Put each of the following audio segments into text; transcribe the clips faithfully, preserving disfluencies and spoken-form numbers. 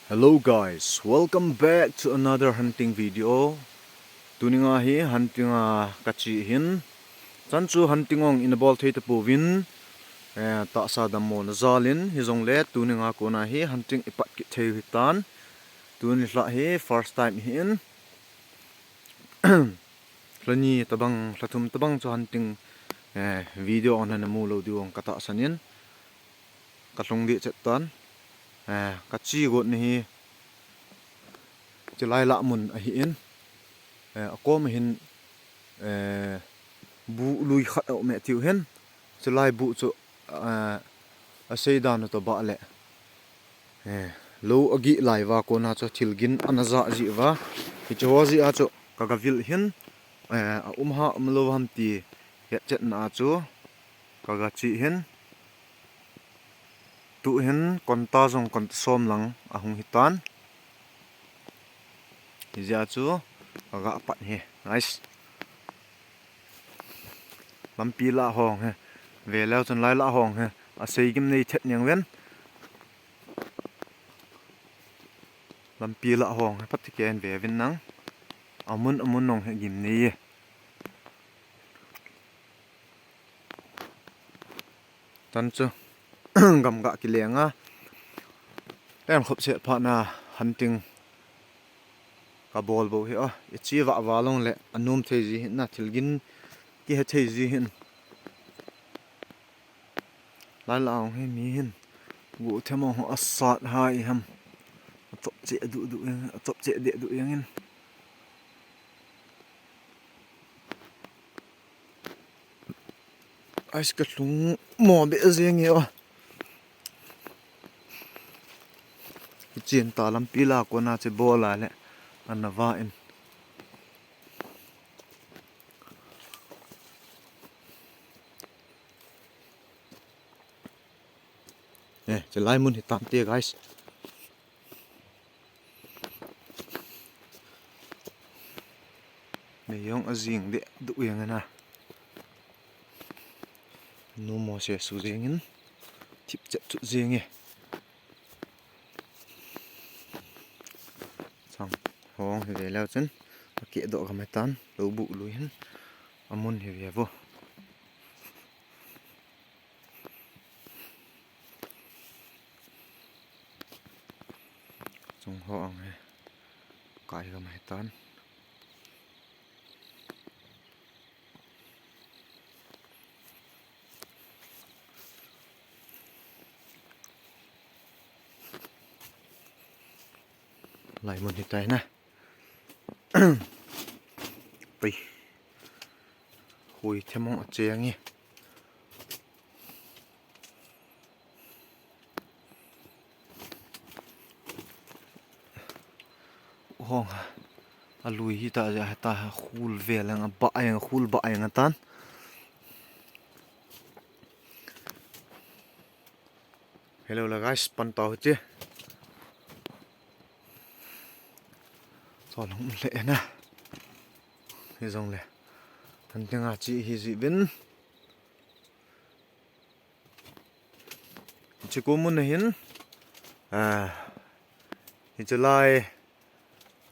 Hello guys, welcome back to another hunting video. Tuninga hi hunting a kachi hin. Chan chu hunting ong ina bol thei tapouvin, eh, tahsa dammo na jalin hijongle tuninga kona hi hunting ipat kit thei hitan. Tuni lha hi first time hin. Lhani tabang, lhathum tabang chu hunting, eh, video on hana mu lou diu ong katahsan in. Kalhung dih chet tan. Eh, kachi got ni hi. Chilai lah mun ahi in. Eh, akom hin, eh, bu lui khat a um e tiu hin. Chilai bu chu, eh, asei dan u tobang le. Eh, lou agih lai uva kona chu thilgin ana ja ji uva. Hiche ho jeh a chu kagavil hin, eh, aum ham umlou ham ti hetchetna a chu kagachi hin. Tuhin konta jong konta som lang ahung hitan. Hijeh a chu kagapat hi. Nice. Lampi lah hong hi. Ve leu chun lai lah hong hi. Asei gim nei thet niang ven. Lampi lah hong hi. Pati ken ve vin nang. Amun amun nong hi gim nei. Tan chu gamga kilenga. Ten khop set phatna hunting kabol bou hi a. Ichi vah vah long le anum thei ji hin na thilgin kihe thei ji hin. Lai lah ong hi mi hin. Gu themo ho asat hai ham. Achop che du du yang, achop che de du yang in. Ais kalhung mo be jeng e o. Kichen ta lampi lah kona che bol a le. Ana va in. Eh, chilai mun hitan te guys. Mei jong ajing de du yang na. Nu mo se su jing in. Thip chet chu jing e. Chang hong hi ve leu chun. Akeh doh gam hitan. Lou bu lui hin. Amun hi ve vo. Chung ho ang he. Kai gam hitan. Lai mun hitai na. Pei. Hui themong acheng e. Hong. Alui hita ja ta khul ve lang a ba yang khul ba yang tan. Hello la guys, pan tau hiche. Tolong le na. Hijong le. Hunting a chi hi ji bin. Hiche ko mun a hin. Ah. Hiche lai.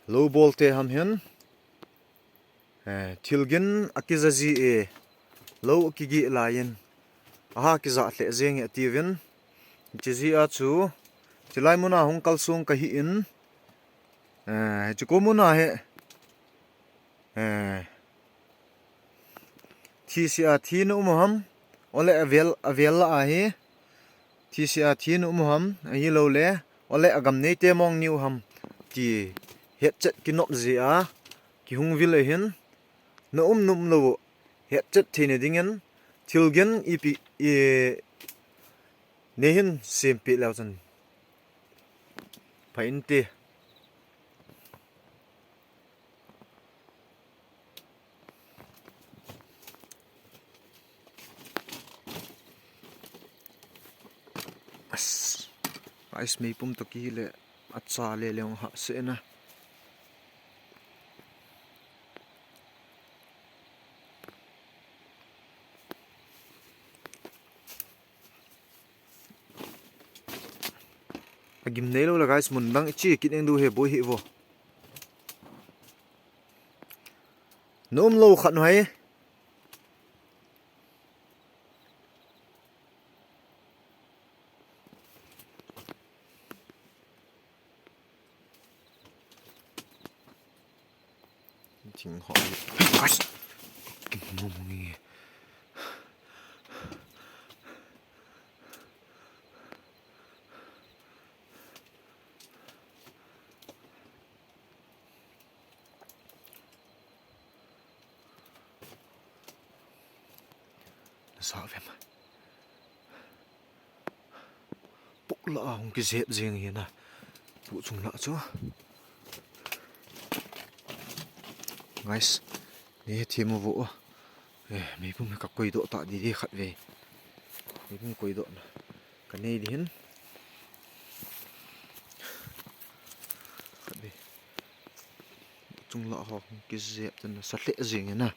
Lou bol te ham hin. Eh, thilgin akija ji e, lou akigih laiyin, aha kija lheh jeng e atiuvin, hiche jeh a chu, chilai muna hung kalsong kahi in, eh, hiche ko muna hi, eh, thise a thi na um u ham, ole avel, avel lah a hi, thise a thi na um u ham, ahilouleh, ole agam neite mong niu ham, ti hetchet kinop jeh a, kihung vil ahin, na um na um lou u, hetchet theina dingin, thilgin ipi, i, neihin sempeh leu chun. Pha inte. As, ice meipum toh kihile, acha le le ong hahsa na. A Gim neilou le guys, mun dang ichi kit eng du he boi hi vo. Nom lou khat nu hai. Thing ho. Guys. Nom nge. Sa vem. Pok la hung kijep jing hi na. Pu chung la chu. Guys, ni he thimu vo. Eh, meipum ka koi doh ta di di khat ve. Meipum koi doh na. Ka nei di hin. Khat ve. Chung la ho kijep tan sa le jing na.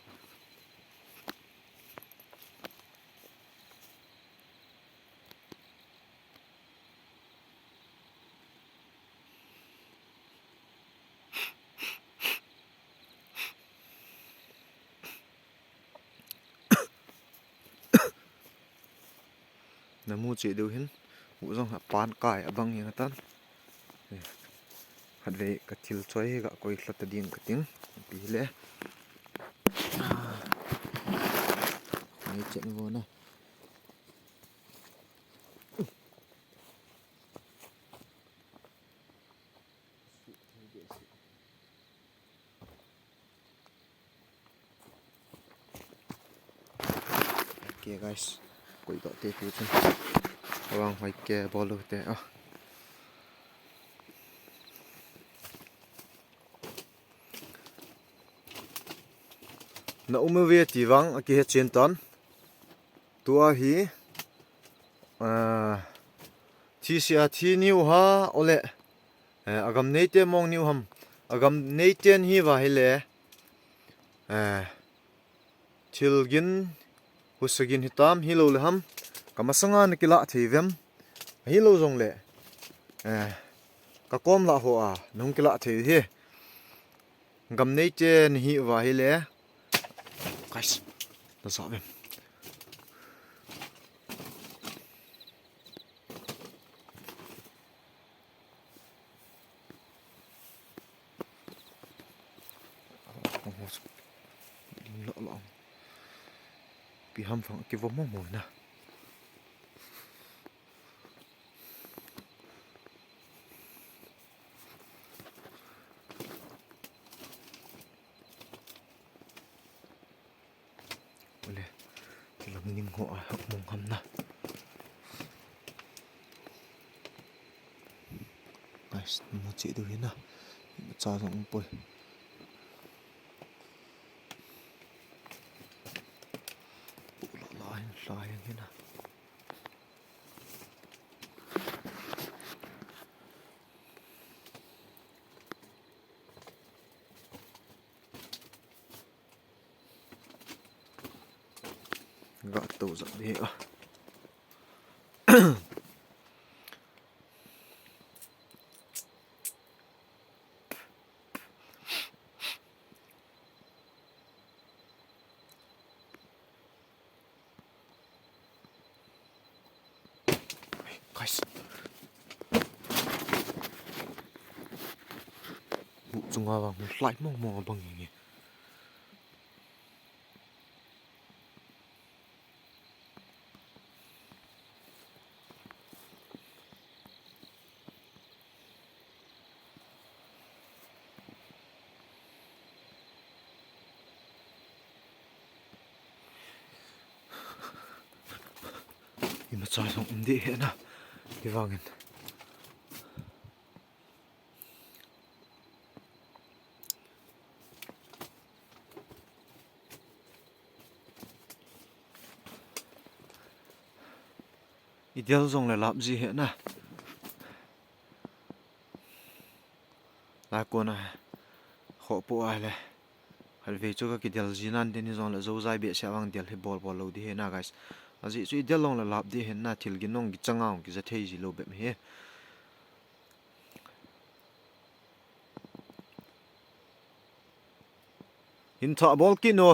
Na mu che deu hin, u jong ha pan kai abang yang atan. Khatvei ka thil choi hi ka koi hla ta ding ka ting. Pi le. Mai chen vo na. Okay guys, koi doh te tu chun. Awang hoi ke bol u te ah. Na um uve ti vang a kihe chen tan. Tua hi, ah, thi sia thi niu ha ole, eh, agam neite mong niu ham. Agam neite ni va hi le, eh, thil gin, husa gin hitam, hilou le ham. Ka masanga na kila thei vem. Hilou jong le, eh, ka kom la ho a, nung kila thei hi. Gam neite ni hi va hi le. Guys, na sa vem. Pi ham fang ki vo mo mo na. Ole, lam ning ho a mong ham na. Guys, mo che du hi na. Cha jong um poi. Pu la la hin la hin hi na. Ga to jat de a. Guys. Bu chunga vang hlai mong mong abang nge. Imacha jong um deh hih na. Hivangin. I del jong le lap ji hih na. Lai kona khoh po a le. Khatvei chu ka kidel ji nan tin hi jong le zojai behseh vang del hi bol bol lou ding hi na, guys. Ajeh chu i del jong le lap ding hi na, thil gin jong kichang a jong kija thei ji lou bep hi. In thah bol kit no.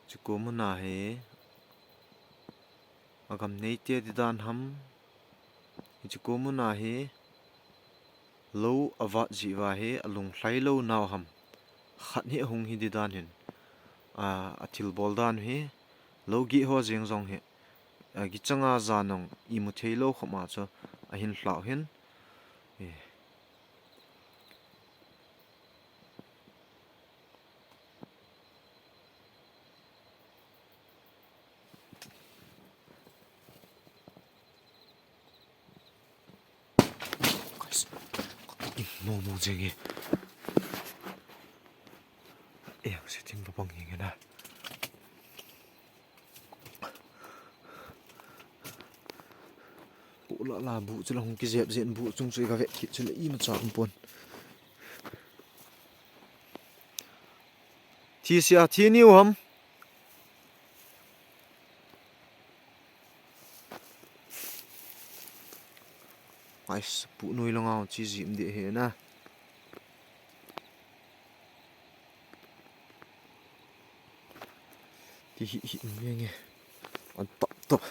Chuko muna hi agam neite di dan ham. Chuko muna hi lou avat jiva hi alung lhai lou nau ham. Khat hi ahung hi di dan hin. A, athil bol dan hi lou gi ho jeng jong hi. A, gichanga janong imu thei lou khoma chu ahin lhau hin. E. Guys, mo mo jenge. E, ang setting ba bang hinga na. Pu la la bu chu la hung kijep jen bu chung chu ka vet kit chu le ima cha um pon. Thi sia thi niu ham. Ais, pu nui long au chi jim de he na. Ti hi hi nge nge. An tap tap.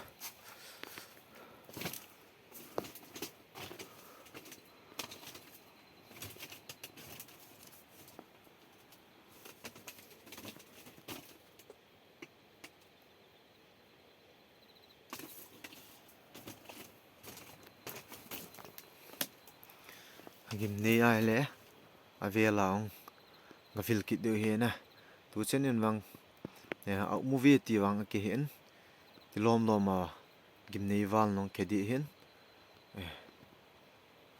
Agim nei ai le, avela ong, gavil kit deu he na. Tu chen in vang, eh, a movie ti vang a kihin, ti lom lom a, gim nei val nong kedi hin. Eh,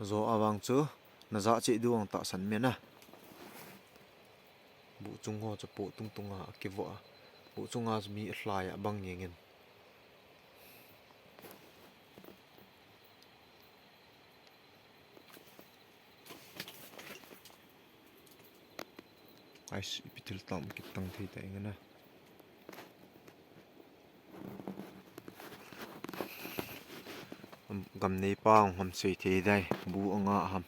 Zo avang chu, na za che du ang ta san mena. Bu chung ho chu pu tung tung a, a kivo a. Bu chung a mi a hlai a bang ngeng in. Ais, ipi thil tam kitang thei ta ing na. Gam nei pa ong ham sei thei dai, bu anga ham.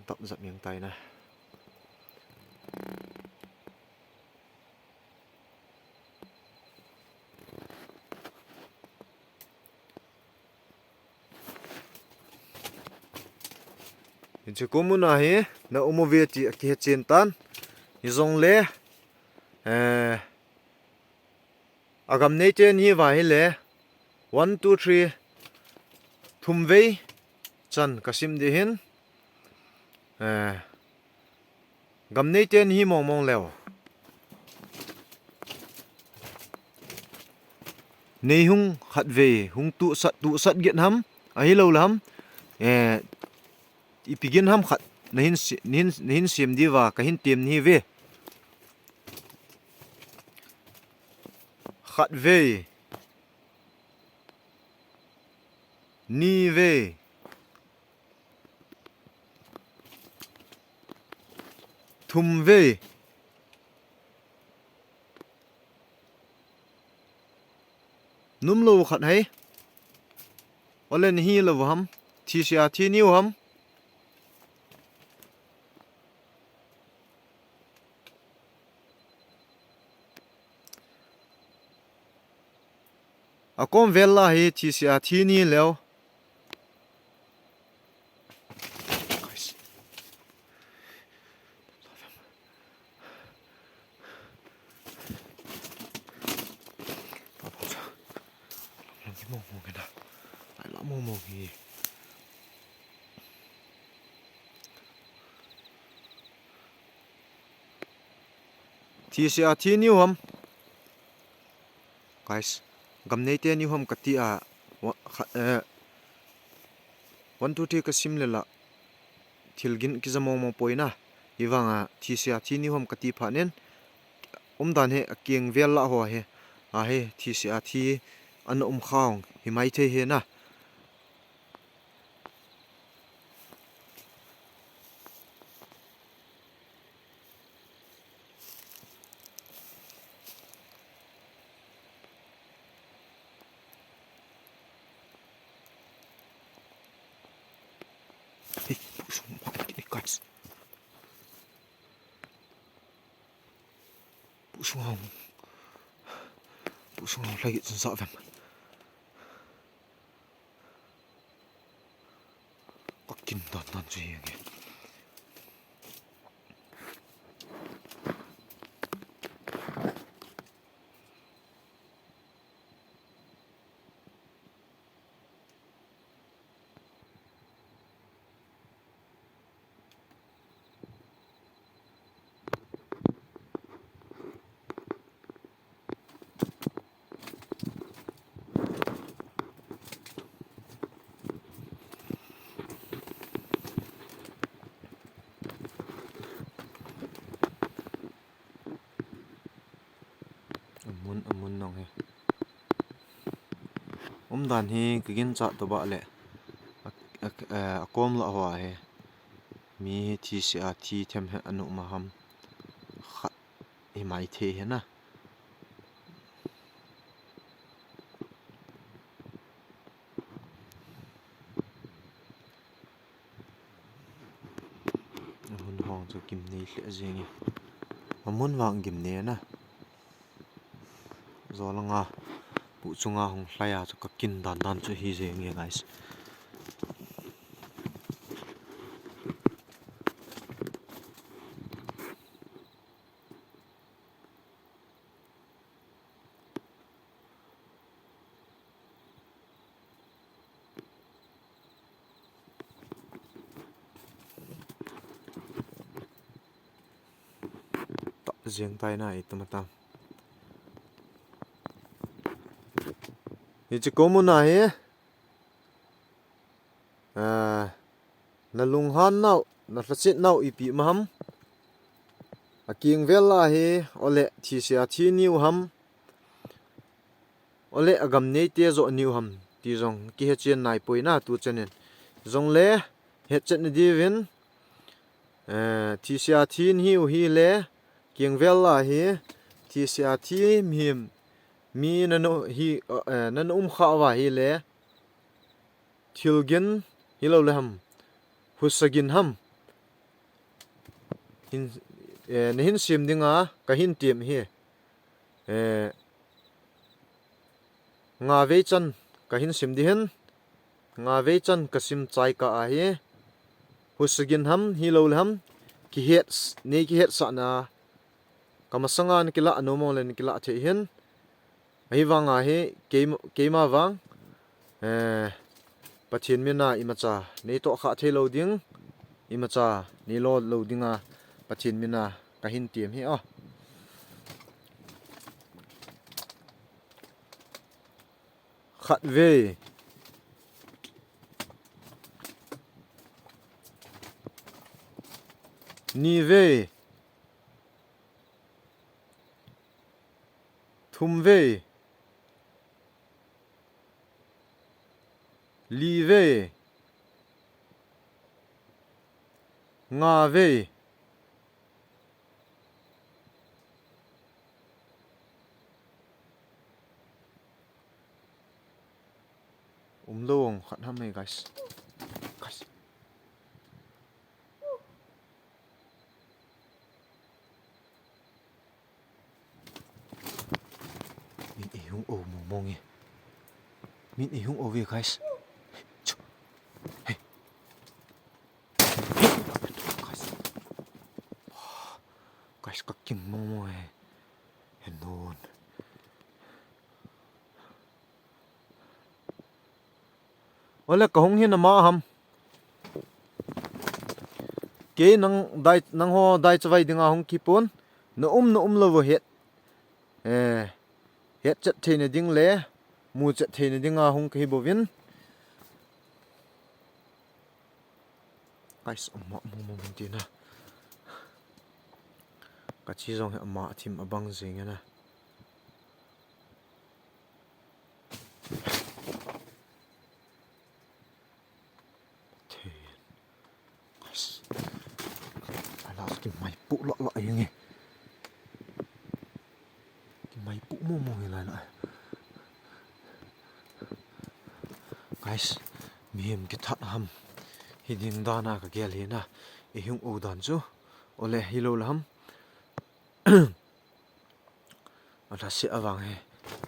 Tap zat miang tai na. Hiche kum muna hi na um uve ti akihe chen tan. Hijongle, eh, agam nei teni va hile, one, two, three, thum vei chan kasim ding ahin. Eh, gam nei teni hi mong mong leu. Nei hung khat vei, hung tu sat, tu sat get ham, ahilou le ham. Eh, ipi gin ham khat, nahin si-, nahin, nahin sim diu va, kahin tem ni ve. Khat vei. Ni vei. Thum vei. Num lou khat hai. Olen hi lou ham. Thi sia thi niu ham. Akom vel la hi thi sia thi ni leu. Thi sia thi niu ham. Guys, gam nei teni ham kati a, wa-, kha-, eh, one, two, three kasim le la, thil gin kija mong mong poi na, hivang a, thi sia thi niu ham kati phat nin, umdan hi akeng vel la ho hi, ahi, thi sia thi ana um kha ong, himai thei hi na. Guys. Pu sunga hung. Pu sunga hung lhai chun sa vem. Ka kin dan dan chu hi nge. Amun, amun nong hi. Umdan hi ka ginchat tobang le. A, a, a, akom lah hoa hi. Mi hi thi sia, thi them hi anu ma ham. Khat hi mai thei hi na. Hun hong chu gimnei lheh jeng e. Amun vang gimnei na. Jolanga pu chunga hung lhai a chu ka kin dan dan chu hi jeng e, guys. Tah jeng tai na, i tuma tam. Hiche ko mun a hi. Ah, na lunghan nau, na lhasit nau ipi ma ham. Akingvel a hi, ole thi sia thi niu ham. Ole agam neite jo niu ham. Ti jong kihe chen nai poi na tu chen in. Jongle, hetchet na diuvin. Eh, thi sia thi niu hi le, kingvel a hi, thi sia thi mihem, mi nanu hi, eh, nanu um kha uva hi le, thilgin hilou le ham, husa gin ham, hin, eh, nahin sim dinga, kahin tem hi, eh, Nga vei chan kahin sim ding hin, nga vei chan kasim chai kah ahi, husa gin ham, hilou le ham, kihet, nei kihetsahna, kamasanga nakilah nom le nakilah thei hin, ahivang ahi, keima, keima vang, eh, Pathen mina imacha, nei tohkhah thei lou ding, imacha, nei lo lou dinga, Pathen mina kahin tem hi a. Khat vei. Ni vei. Thum vei. Li vei. Nga vei. Umlou ong khat ham e, guys. Guys. Min eihung o mong mong e. Min eihung o ve, guys. Chu. Hey. Guys. Guys, ka king mong mong e. He nun. Ole ka hung hin ama ham. Kei nang dai, nangho dai chavai dinga hung kipon. Na um, na um lou vo het. Eh, hetchet theina ding le, muchet theina dinga hung kahi bouvin. Guys, ama mong mong tina. Kachi jong hi ama thim abang jing e na. Then. Guys. Ala kimai pu lo lo ayung e. Kimai pu mo mo hi la la. Guys, mihem kithat ham. Hiding dan a kagel hi na, ihung u dan chu. Ole hilou le ham. Alhase avang hi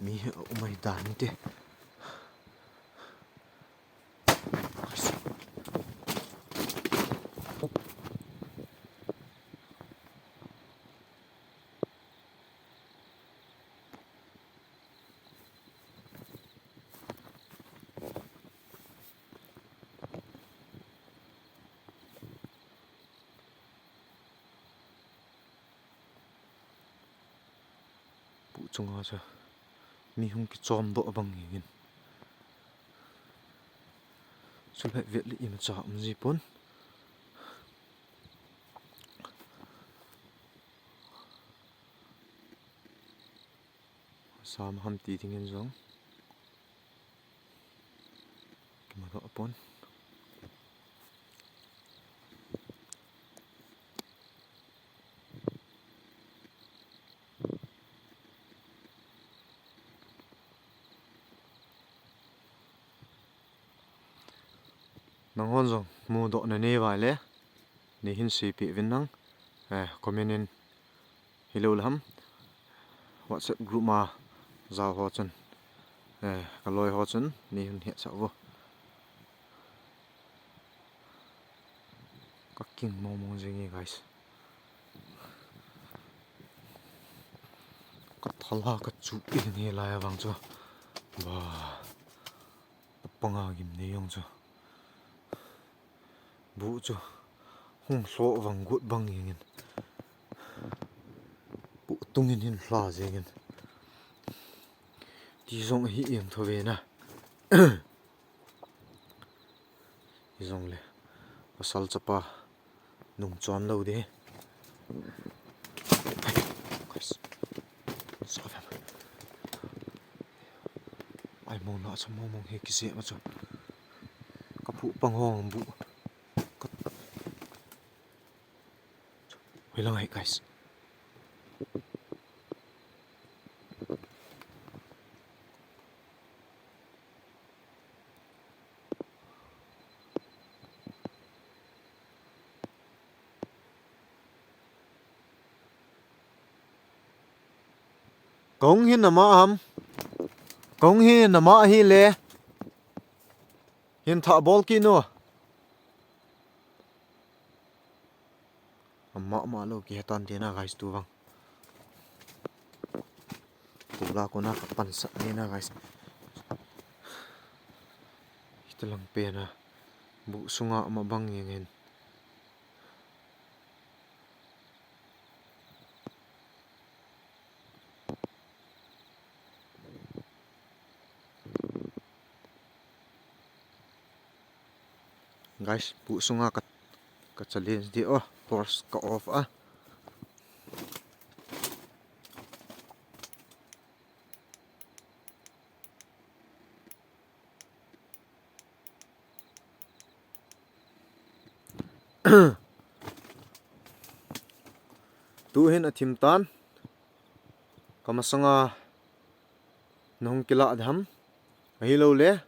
mi hi aum ahi dan te. Buh chunga chu mi hung kichom doh bang in. Chule vet le imacha um ji pon. Sam ham ti dingin jong kimu doh pon. Nanghon jong mudoh nanei uva le, nei hin seipeh uvin lang, eh, comment in hilou le ham WhatsApp group ma jao ho chun, eh, kaloi ho chun nei hin hetsah uvo. Kaking mong mong jing e, guys. Kathala kachu in hilai avang chu. Ba. Panga gimnei jong chu. Buh chu hung lhoh vang got bang jengin. Buh tungin hin lha jengin. Ti jong ahi em tho ve na. Hijongle pasal chapa nung chon lou ding. Guys. Sa ve. Ai, mong na sa mong mong he kise ma chu. Kaphu pang hong bu. Ka-, hoilang ahi, guys. Kong hin ama ham. Kong hin ama hi le. Hin tha bol ki no. Ama ama lo ki hetan te na, guys, tu vang. Tula kona kapan sah ni na, guys. Hita lang pen a. Buh sunga ama bang jengin. Guys, buh sunga ka, ka challenge ding o, torch ka off a. Tu hin athim tan. Kamasanga nahung kilah dam. Ahilou le.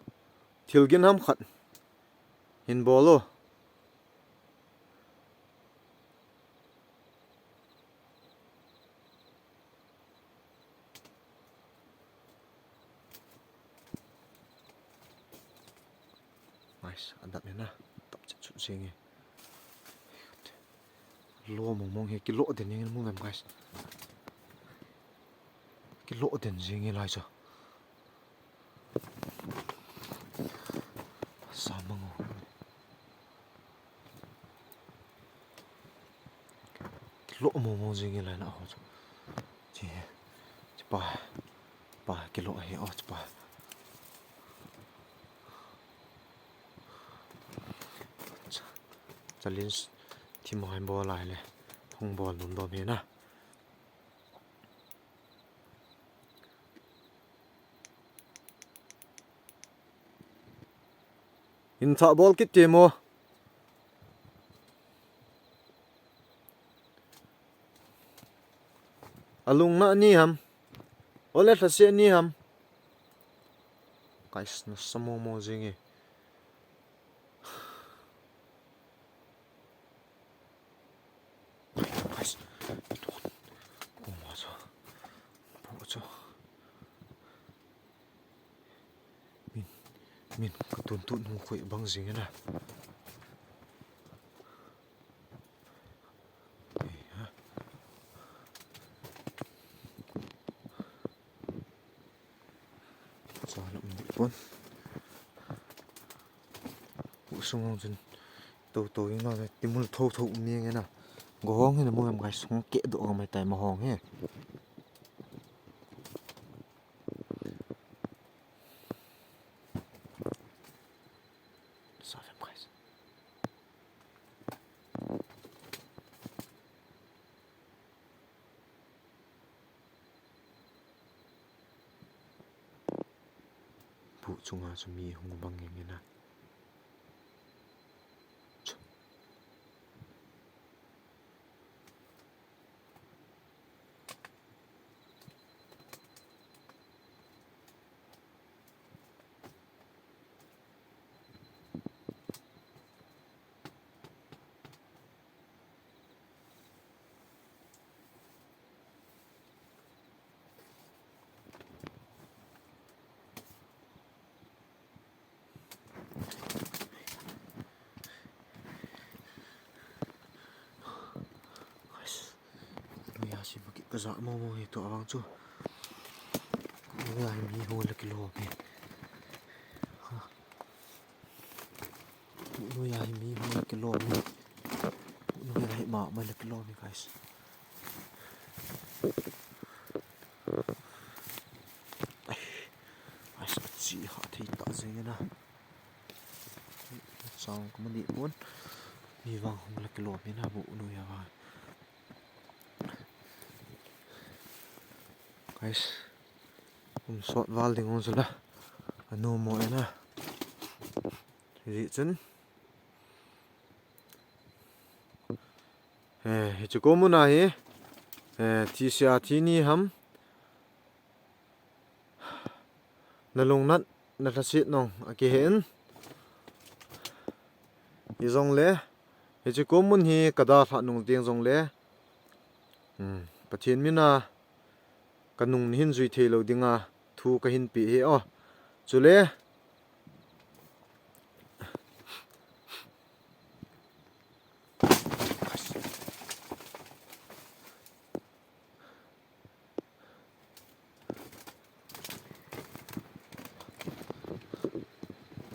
Thil gin ham khat hin bol o. Nice, adap ni na. Tap chet chut jing e. Lo mong mong hi kilo den jing mu vem, guys. Kilo den jing e lai cha. Sa mang o. Kilo mong mong jing e lai na ho chu. Chi, chi pa, pa kilo he o chi pa. Cha, challenge thim hai bol lai le, hung bol dom dom he na. Hin tha bol kit te mo. Alung na ni ham. Ole thase ni ham. Guys, nasa mong mong jing e. Min ka tun tun hung khoi bang jing na. Ei ha. Sa lam ni pon. U sung hong chun to to ing na timul tho tho um ni nge na. Go hong he na mo em guys, hong ke do ga mai tai ma hong he. Sa em guys. Buh chunga chu mi hung bang nge nge na. Guys, noiya si ma ki ka ja mo mo hi to awang chu. Noiya hi mi ho la kilom hi. Ha. Noiya hi mi ho la kilom hi. Noiya hi ma ma la kilom hi guys. Ai, ai, sa chi ha thei ta jeng na. Chang ko mani pon. Mi vang hung la kilom hi na bu noiya vang. Guys, um sot val ding hung jula. Anu mo ena. Ri chun. Eh, hichu ko muna hi. Eh, thi sia thi ni ham. Na lungnat, na lhasit nong, a kihen. Hijongle, hichu ko mun hi ka dalha nung ding jongle. Hmm, Pathen mina, ka nung nahin jui thei lou dinga, thu kahin pe hi o. Chule,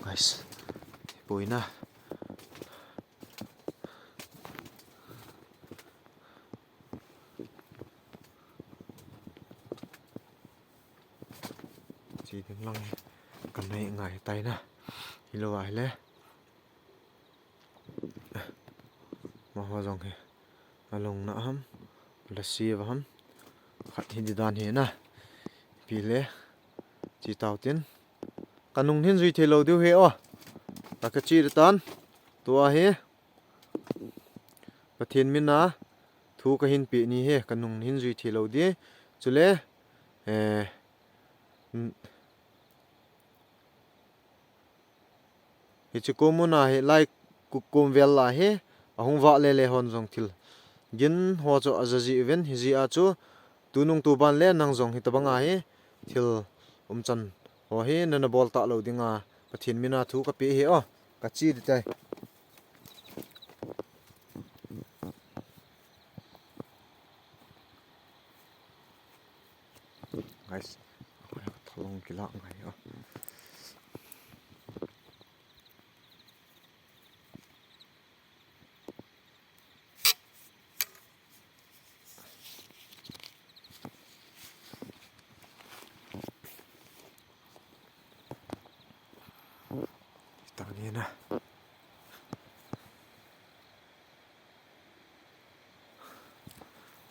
Guys, boina. Chi ding lang ka nai ngai tai na. Hilou a hile. Maho jong hi. Alung na ham. La si va ham. Khat hi di dan hi na. Pi le. Chi tau tin. Ka nung hin jui thei lou diu hi o. Ka ka chi tan. Tua hi. Pathen mina. Thu kahin pe ni hi. Ka nung hin jui thei lou di. Chule. Eh. Hichi ko muna hi lai kukum vel la hi ahung vah le le hon jong thil gin ho chu ajaji uvin hiji a chu tunung tuban le nang jong hitabang a hi thil umchan ho hi nana bol ta lou dinga Pathen mina thu kape hi o kachi di tai. Guys, thalong kila ngai o. Tang ni na.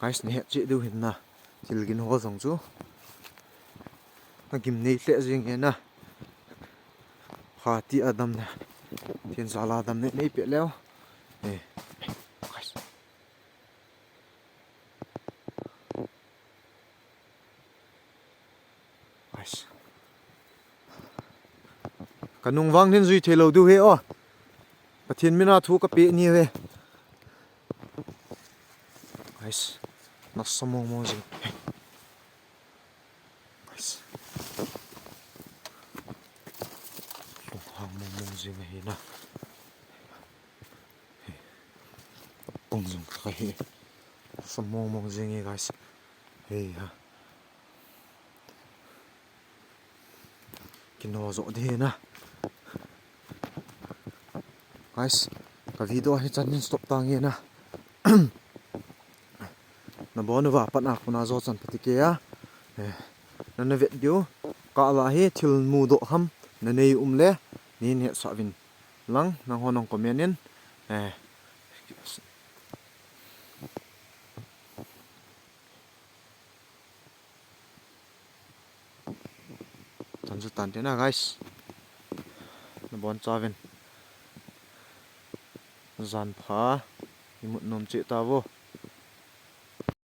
Guys, ni het chi du hin na. Thil gin ho jong chu. Na gim nei hle jing e na. Pha ti adam na. Thin sala dam nei nei pe leo. Eh. Guys. Guys. Ka nung vang hin jui thei lou diu he o. Pathen mina thu kape ni ve. Guys. Nasa mong mong jing. Guys. Lung Hei na. Pung jong kha hi. Sa mong mong jing e, guys. Hei ha. Kino jo de na. Guys, ka video hi chan in stop ta nge na. Na bon va pat na kuna jo chan pati ke a. Eh, na na vet diu. Ka la hi thil mu doh ham na nei um le, nei hetsah vin lang, nangho nong comment in. Eh, Tan chu tan te na, guys. Na bon chauvin. Jan pha. I mut nom cheh ta vo.